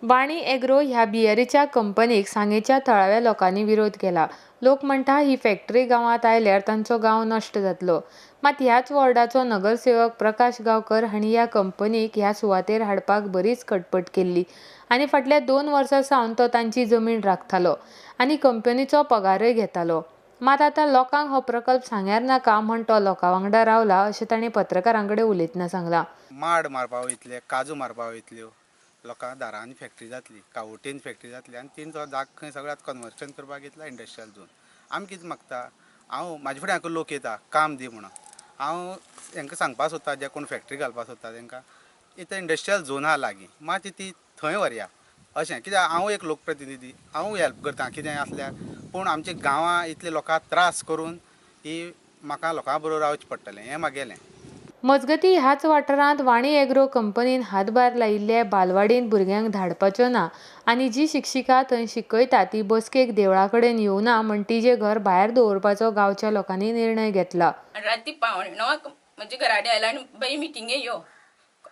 वाणी agro ह्या बियरीच्या कंपनीक सांगेच्या थळाव्या लोकांनी विरोध केला. लोक म्हणटा ही फॅक्टरी गांवांत आयल्यार तांचो गांव नश्ट जातलो. मात ह्याच वॉर्डाचो नगरसेवक प्रकाश गांवकर हांणी ह्या कंपनीक ह्या सुवातेर हाडपाक बरीच खटपट केल्ली आनी फाटल्या 2 वर्सां सावन तो तांची जमीन राखतालो आनी कंपनीचो पगारय घेतालो. मात आतां लोकांक हो प्रकल्प सांग्यार नाका म्हण तो लोकां वांगडा रावला अशें तांणी पत्रकारां कडेन उलयतना सांगलां. माड मारपा वयतले, काजू मारपा वयतल्यो, लोकां दारांनी फॅक्टरी जातली, कावटेन फॅक्टरी जातली आनी तेंचो जाग खंय सगळ्यात कन्वर्शन करपाक घेतला इंडस्ट्रियल झोन. आमी कितें मागता, हांव म्हाजे फुडें हांकां लोक येता काम दी म्हणून, हांव हांकां सांगपाक सोदता जे कोण फॅक्टरी घालपाक सोदता तांकां इथं इंडस्ट्रियल झोन आहा लागीं, मातशी ती थंय व्हरया अशें. कित्याक हांव एक लोकप्रतिनिधी, हांव हेल्प करता कितें आसल्यार, पूण आमच्या गांवां इतले लोकांक त्रास करून ही म्हाका लोकां बरोबर रावचें पडटलें हें म्हागेलें. मजगती ह्याच वाठारांत वाणी एग्रो कंपनीन हातभार लायिल्ले बालवाडींत भुरग्यांक धाडपाच्यो ना आनी जी शिक्षिका थंय शिकयता ती बसकेक देवळा कडेन येवना म्हण तिजें घर भायर दवरपाचो गांवच्या लोकांनी निर्णय घेतला. राती 8:45 म्हणजे घरा कडेन आयला आनी बाई मिटिंगे यो,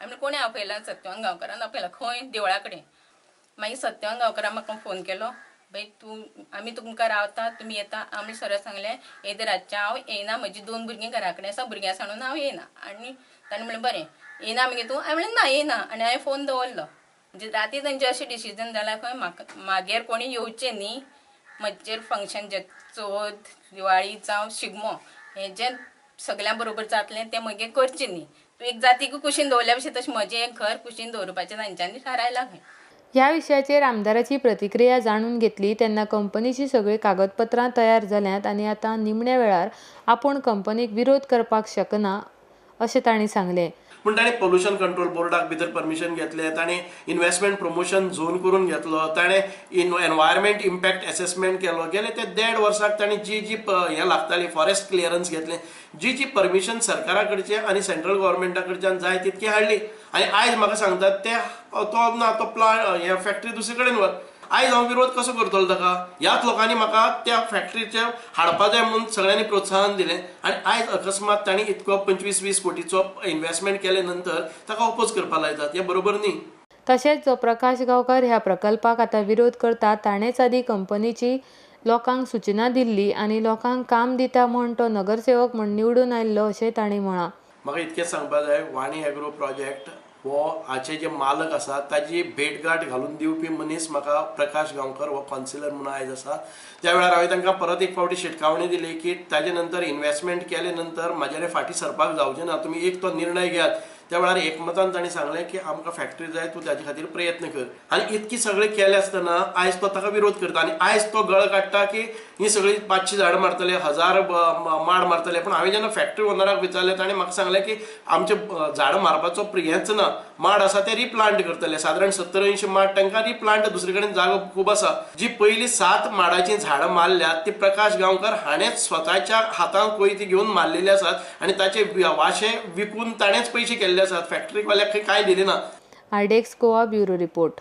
आमी कोणें आपयला, सत्यवान गांवकारान आपयला खंय देवळा कडेन. मागीर सत्यवान गांवकारान म्हाका फोन केलो, बाई तूं आमी तुमकां रावता तुमी येता. आमी सरळ सांगलें येदे रातचें हांव येयना, म्हजी 2 भुरगीं घरा कडेन आसा, भुरग्यां सांडून हांव येयना. आनी ताणें म्हणलें बरें येयना मागीर तूं, हांवें म्हणलें ना येयना, आनी हांवें फोन दवरलो. म्हणजे राती तांचें अशें डिसिजन जालां खंय म्हाका मागीर कोणी येवचें न्ही, म्हजेर फंक्शन जे चवथ दिवाळी जावं शिगमो हें जें सगळ्यां बरोबर जातलें तें मागीर करचें न्ही. तूं एक जातीक कुशीन दवरल्या भशेन तशें म्हजें एक घर कुशीन दवरपाचें तांच्यांनी थारायलां खंय. ह्या विशयाचेर आमदाराची प्रतिक्रिया जाणून घेतली तेन्ना कंपनीची सगळीं कागदपत्रां तयार जाल्यांत आनी आतां निमण्या वेळार आपूण कंपनीक विरोध करपाक शकना अशें तांणी सांगलें. पूण ताणें पोल्युशन कंट्रोल बोर्डाक भितर परमिशन घेतलें, ताणें इन्व्हेस्टमेंट प्रमोशन झोन करून घेतलो, ताणें एनवायरमेंट इम्पॅक्ट एसेसमेंट केलो. गेले ते 1.5 वर्साक ताणें जी जी हें लागताली फॉरेस्ट क्लियरन्स घेतलें, जी जी परमिशन सरकारा कडचें आनी सेंट्रल गव्हर्मेंटा कडच्यान जाय तितकी हाडली. आनी आयज म्हाका सांगतात ते तो ना तो प्लांट हे फॅक्टरी दुसरे कडेन व्हर. आयज हांव विरोध कसो करतलो ताका? ह्याच लोकांनी म्हाका त्या फॅक्टरीचे हाडपा जाय म्हणून सगळ्यांनी प्रोत्साहन दिलें आनी आयज अकस्मात तांणी इतको 25-20 कोटीचो इन्व्हेस्टमेंट केले नंतर ताका ओपोज करपाक लायतात, हें बरोबर न्ही. तशेंच जो प्रकाश गांवकर ह्या प्रकल्पाक आतां विरोध करता ताणेंच आदी कंपनीची लोकांक सूचना दिल्ली आनी लोकांक काम दिता म्हूण तो नगरसेवक म्हूण निवडून आयिल्लो अशें तांणी म्हळां. म्हाका इतकेंच सांगपाक जाय, वाणी एग्रो प्रोजेक्ट हो हाचे जे मालक आसा ताजी भेटगांठ घालून दिवपी मनीस म्हाका प्रकाश गांवकर हो कावन्सिलर म्हणून आयज आसा. त्या वेळार हांवें तांकां परत एक फावटी शिटकावणी दिली की ताजे नंतर इन्व्हेस्टमेंट केले नंतर म्हाज्याने फाटीं सरपाक जावचें ना, तुमी एक तो निर्णय घेयात. त्या वेळार एकमतान तांणी सांगलें की आमकां फॅक्टरी जाय, तूं ताजे खातीर प्रयत्न कर. आनी इतकी सगळें केलें आसतना आयज तो ताका विरोध करता आनी आयज तो गळ काडटा की ही सगळीं 500 झाडां मारतले, 1000 माड मारतले. पूण हांवें जेन्ना फॅक्टरी ओनराक विचारलें ताणें म्हाका सांगलें की आमचें झाडां मारपाचो हेंच ना, माड आसा ते रिप्लांट करतले. सादारण 70-80 माड तांकां रिप्लांट दुसरे कडेन जागो खूब आसा. जी पयलीं 7 माडाचीं झाडां मारल्यात ती प्रकाश गांवकर हाणेंच स्वताच्या हातान कोयती घेवन मारलेली आसात आनी ताचे वाशे विकून ताणेंच पयशे केल्ले आसात. फॅक्टरीवाल्याक कांय दिलें ना. RDX Goa bureau report.